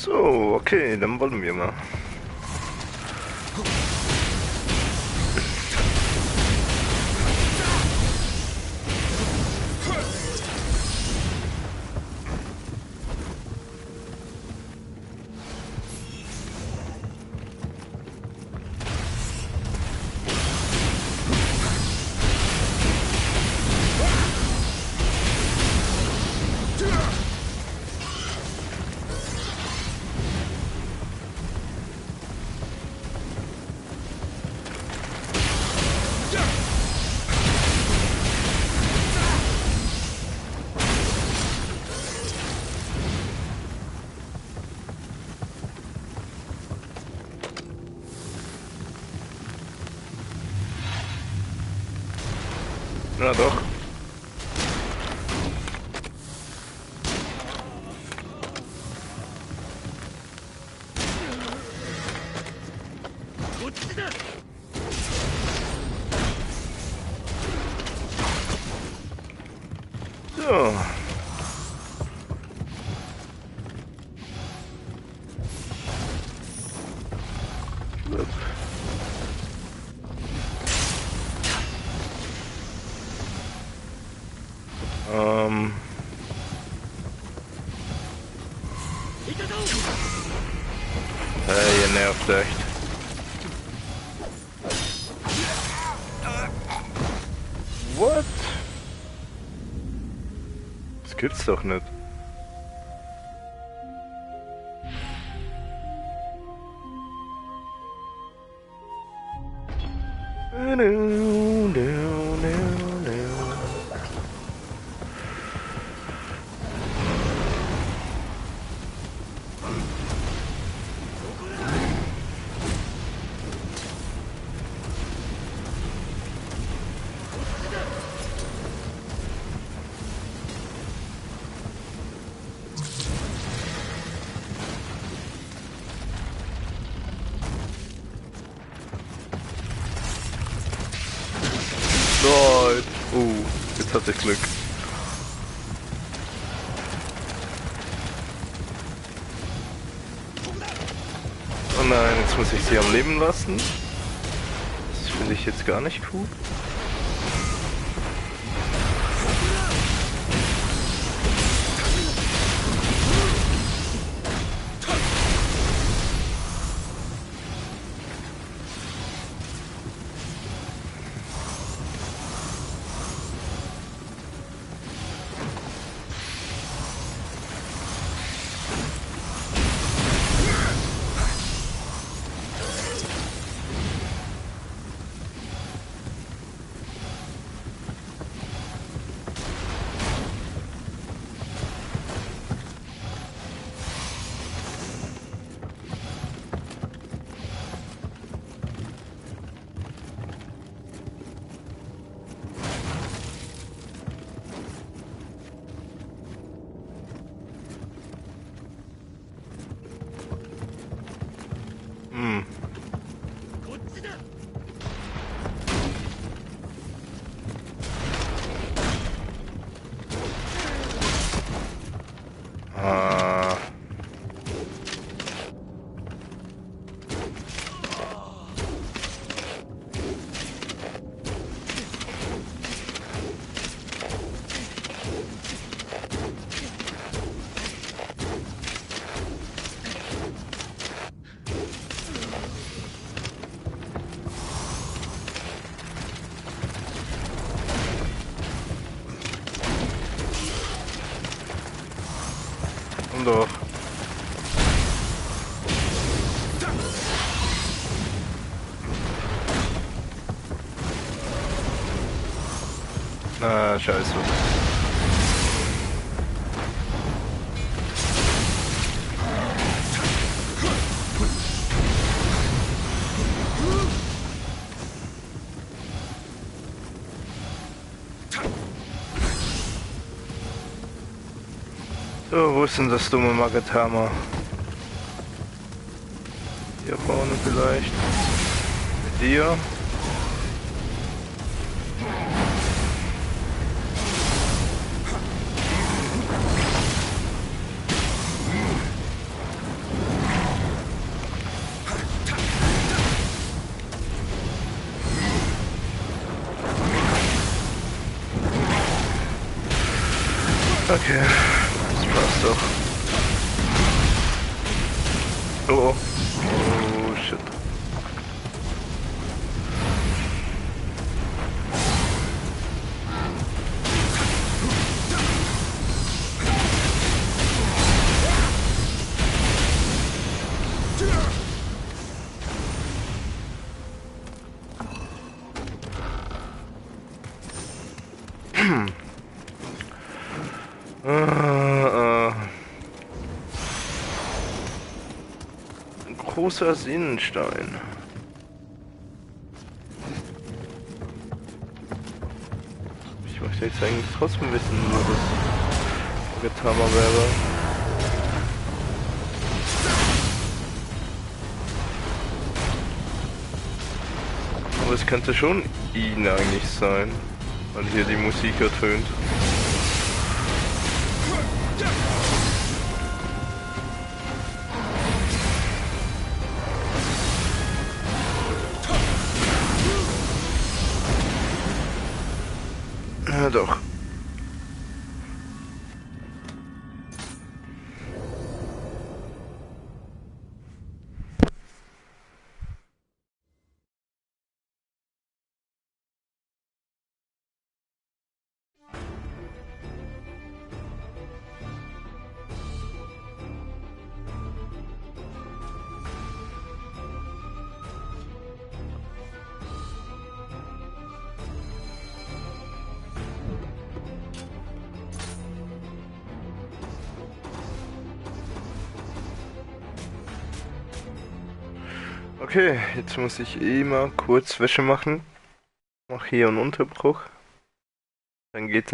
So, okay, dann wollen wir mal. Na doch. So. Hey, ihr nervt echt. What? Das gibt's doch nicht. Nein. Jetzt hatte ich Glück. Oh nein, jetzt muss ich sie am Leben lassen. Das finde ich jetzt gar nicht cool. Doch. Ah, scheiße. So, wo ist denn das dumme Magatama? Hier vorne vielleicht. Mit dir. Okay, das passt doch. Oh, oh. Oh, shit. Ein großer Seelenstein. Ich möchte jetzt eigentlich trotzdem wissen, wo das Getama wäre. Aber es könnte schon ihn eigentlich sein, weil hier die Musik ertönt. Ja, doch. Okay, jetzt muss ich eh mal kurz Wäsche machen. Mach hier einen Unterbruch. Dann geht es